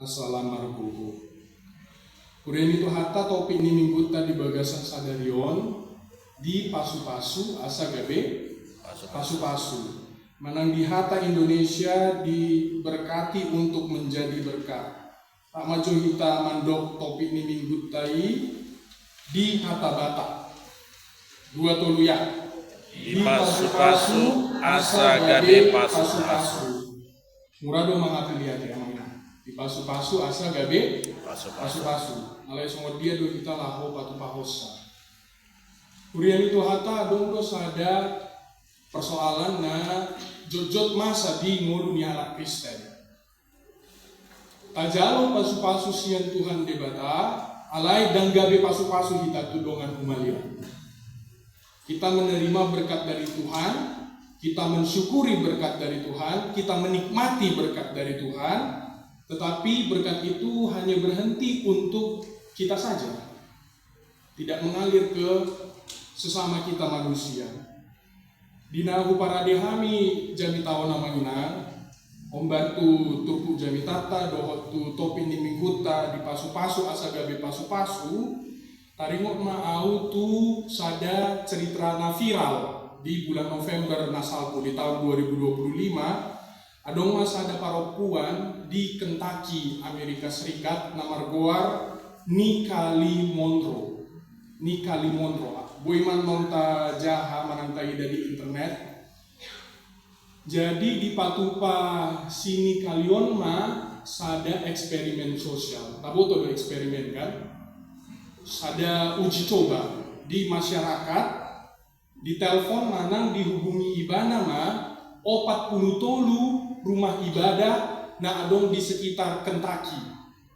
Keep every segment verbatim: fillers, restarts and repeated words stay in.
Salam margogo. Huria ni Tuhanta, topik ni minggunta di bagasan sadari on, dipasupasu asa gabe pasupasu. Manang di hata Indonesia, diberkati untuk menjadi berkat. Tama jo hita mandok topik ni minggunta i di hata Batak. Dua tolu ya. Dipasupasu asa gabe pasupasu. Mura do mangapiliate, amang inang. Dipasupasu asa gabe pasupasu. Alai songon dia do hita laho patupahossa? Huria ni Tuhanta, adong do sada persoalan na jotjot masa di ngolu ni halak Kristen. Tajalo pasupasu sian Tuhan Debata, alai ndang gabe pasupasu hita tu dongan humaliang. Kita menerima berkat dari Tuhan, kita mensyukuri berkat dari Tuhan, kita menikmati berkat dari Tuhan, tetapi berkat itu hanya berhenti untuk kita saja, tidak mengalir ke sesama kita manusia. Di na huparade hami jamita on, amang inang, hombar tu turpuk jamitanta dohot tu topik ni minggunta, dipasupasu asa gabe pasupasu, taringot ma ahu tu sada cerita na viral di bulan November na salpu di tahun dua ribu dua puluh lima. Adong ma sada parompuan di Kentucky, Amerika Serikat, na margoar Nikali Monroe. Nikali Monroe. Boi ma annon tajaha manang taida di internet. Jadi dipatupa si Nikali on ma sada eksperimen sosial. Taboto do eksperimen, kan? Sada uji coba di masyarakat. Ditelepon manang dihubungi ibana ma opat pulu tolu rumah ibadah na adong di sekitar Kentucky,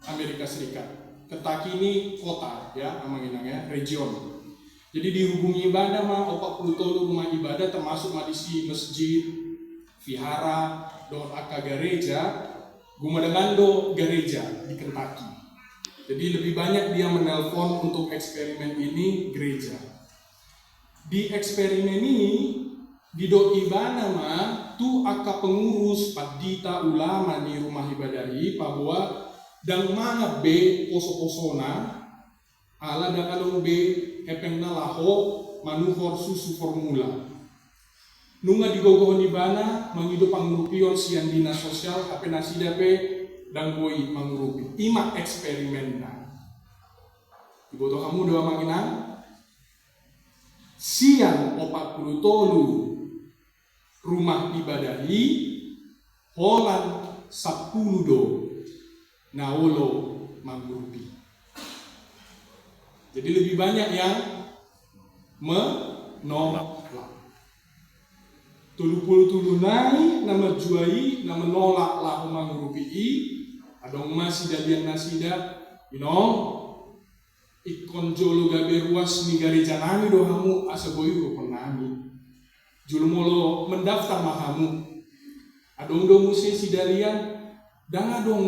Amerika Serikat. Kentucky ini kota, ya, amang inang, ya, region. Jadi dihubungi ibana ma opat pulu tolu rumah ibadah, termasuk ma disi masjid, vihara, dohot angka gareja. Gumadangan do gareja di Kentucky. Jadi lebih banyak dia menelpon untuk eksperimen ini gereja. Di eksperimen i, didok ibana ma tu angka pengurus, pandita, ulama ni rumah ibadah i, paboa ndang mangan be posoposona, ala ndang adong be hepengna laho manuhor susu formula. Nunga digogohon ibana mangido pangurupion sian dinas sosial, hape nasida pe ndang boi mangurupi. I ma eksperimenna. Diboto hamu do, amang inang? Sian opat pulu tolu rumah ibadah i, holan sampulu do na olo mangurupi. Jadi lebih banyak yang menolak. Tolu pulu tolu nai na manjua i, na menolak laho mangurupi i, adong ma sidalian nasida, inong, ingkon jolo gabe ruas ni gareja nami do hamu asa boi urupi nami. Jolo molo mendaftar ma hamu. Adong do muse sidalian, ndang adong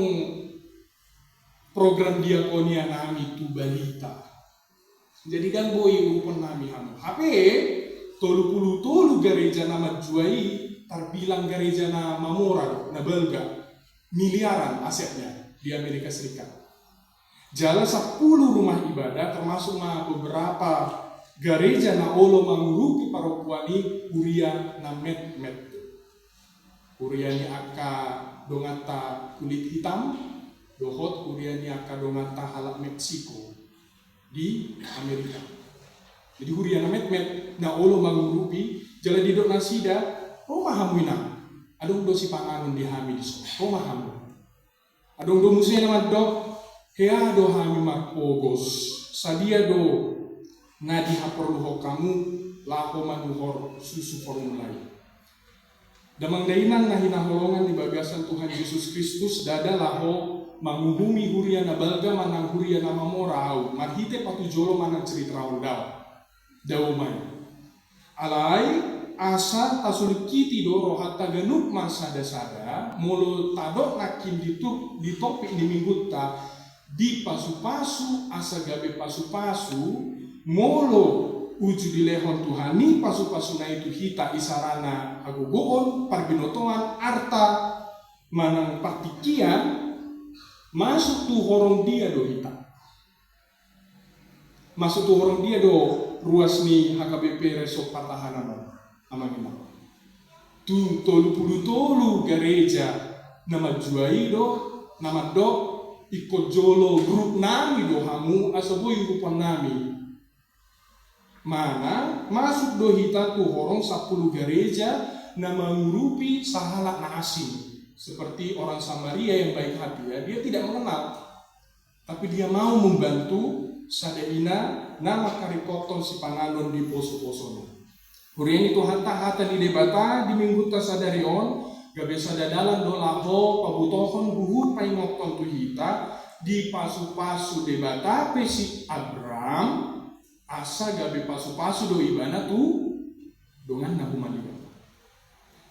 program diakonia nami tu balita. Jadi ndang boi urupi nami hamu. Hape tolu pulu tolu gareja na manjua i terbilang gareja na mamora do, na balga, miliaran asetnya di Amerika Serikat. Jala sampulu rumah ibadah, termasuk ma beberapa gareja na olo mangurupi parompuan i, huria na metmet. Huria ni angka donganta kulit hitam, dohot huria ni angka donganta halak Meksiko di Amerika. Jadi huria na metmet na olo mangurupi, jala didok nasida, ro ma hamu inang, adong do sipanganon di hami dison, ro ma hamu. Adong do muse na mandok, hea do hami marpogos, sadia do na dihaporluhon hamu laho manuhor susu formula i. Damang dainang na hinaholongan di bagasan Tuhan Jesus Kristus, ndada laho manguhumi huria na balga manang huria na mamora ahu marhite patujolo manang cerita on, dao. Dao ma i. Alai asa tasulingkiti do rohanta ganup marsadasada, molo tadok nangkin di tu-, di topik ni minggunta, dipasupasu asa gabe pasupasu, molo uju dilehon Tuhan i pasupasuna i tu hita, isarana hagogoon, parbinotoan, arta, manang partingkian, Masuk tu horong dia do hita? Masuk tu horong dia do ruas ni H K B P Resort Partahanan on, amang inang? Tu tolu pulu tolu gareja na manjua i do, na mandok, ingkon jolo grup nami do hamu asa boi urupan nami. Mana masuk do hita tu horong sampulu gareja na mangurupi sahalak na asing, seperti orang Samaria yang baik hati, ya, dia tidak mengenal. Tapi dia mau membantu sada ina na mangkaringkothon sipanganon di poso-posona. Huria ni Tuhanta, hata ni Debata di Minggunta sadari on gabe sada dalan do laho pabotohon huhut paingothon tu hita, dipasupasu Debata pe si Abram, asa gabe pasupasu do ibana tu donganna humaliang.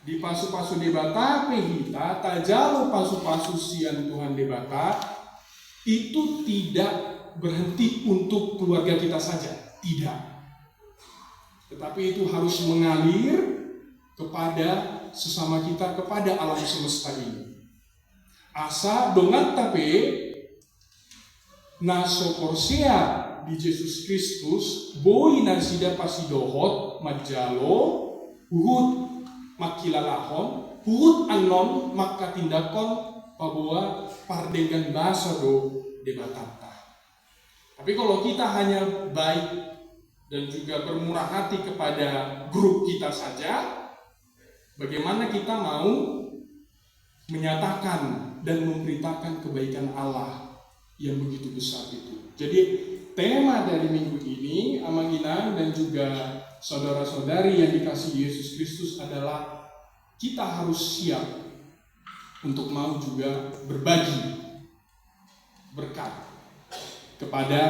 Dipasupasu Debata pe hita, tajalo pasupasu sian Tuhan Debata, itu tidak berhenti untuk keluarga kita saja, tidak. Tetapi itu harus mengalir kepada sesama kita, kepada alam semesta ini. Asa donganta pe na so porsea di Jesus Kristus, boi nasida pasidohot manjalo, huhut mangkilalahon, huhut annon manghatindanghon paboa pardenggan basa do Debatanta. Tapi kalau kita hanya baik dan juga bermurah hati kepada grup kita saja, bagaimana kita mau menyatakan dan memberitakan kebaikan Allah yang begitu besar itu? Jadi, tema dari minggu ini, amang inang dan juga saudara-saudari yang dikasihi Yesus Kristus, adalah kita harus siap untuk mau juga berbagi berkat kepada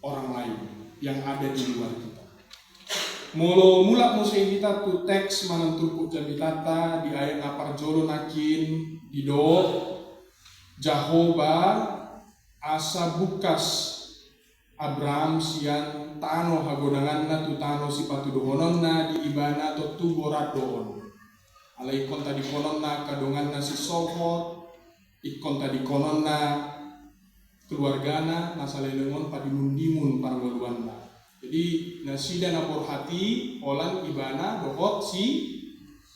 orang lain yang ada di luar kita. Molo mulak muse hita tu teks manang turpuk jamitanta, di ayat na parjolo nangkin didok, Jahowa asa bungkas Abram sian tano hagodanganna tu tano sipatuduhononna di ibana, tontu borat do on. Alai ingkon tadingkononna angka donganna sisohot, ingkon tadingkononna keluargana, na saleleng on padimun-dimun parngoluanna. Jadi, nasida na borhat i holan ibana dohot si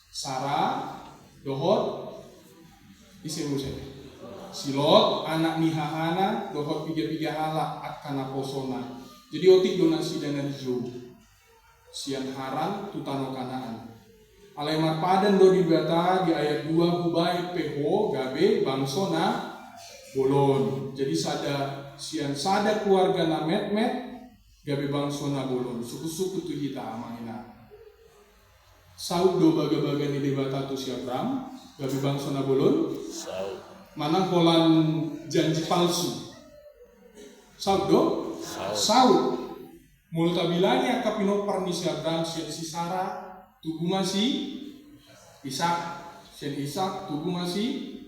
Sara, dohot ise muse? Si Lot, anak ni hahana, dohot piga-piga halak angka naposona. Jadi, otik do nasida na dijou sian Haran tu tano Kanaan. Alai marpadan do Debata di ayat dua, hubaen pe ho gabe bangso na bolon. Jadi, sada, sian sada keluarga na metmet gabe bangso na bolon. Sungkun-sungkun tu hita, amang inang. Saut do bagabaga ni Debata tu si Abram gabe bangso na bolon? Saut. Manang holan janji palsu? Saut do? Saut. Saut. Molo tabilangi angka pinompar ni si Abram, sian si Sara tubu ma si Ishak, sian Ishak tubu ma si,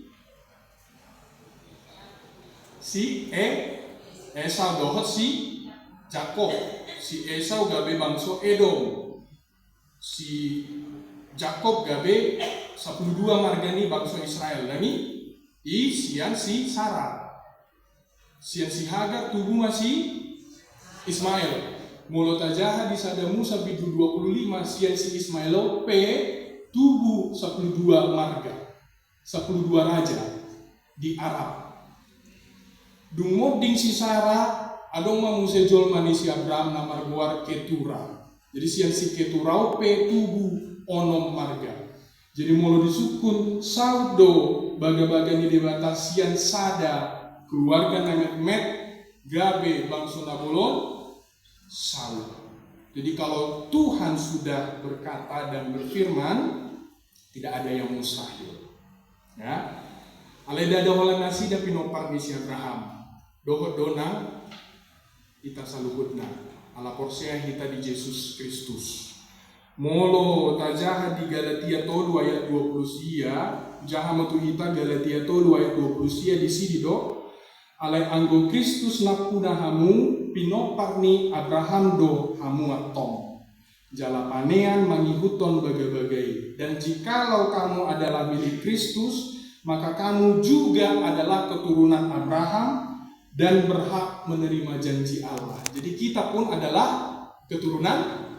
si E-, Esau dohot si Jakob. Si Esau gabe bangso Edom. Si Jakob gabe sampulu dua marga ni bangso Israel. Ndang i? I sian si Sara. Sian si Hagar tubu ma si Ismael. Molo tajaha di Sada Musa bindu dua pulu lima, sian si Ismael on pe tubu sampulu dua marga, sampulu dua raja di Arab. Dung monding si Sara, adong ma muse jolma ni si Abram na margoar Ketura. Jadi sian si Ketura on pe tubu onom marga. Jadi molo disungkun, saut do bagabaga ni Debata sian sada keluarga na metmet gabe bangso na bolon? Saut. Jadi kalau Tuhan sudah berkata dan berfirman, tidak ada yang mustahil. Ya. Alai ndada holan nasida pinompar ni si Abraham. Dohot do nang hita saluhutna, ala porsea hita di Jesus Kristus. Molo tajaha di Galatia tolu ayat dua pulu sia, jaha ma tu hita Galatia tolu ayat dua pulu sia, disi didok, alai anggo Kristus nampuna hamu, pinompar ni Abraham do hamu antong. Jala panean mangihuthon bagabaga i. Dan jikalau kamu adalah milik Kristus, maka kamu juga adalah keturunan Abraham dan berhak menerima janji Allah. Jadi kita pun adalah keturunan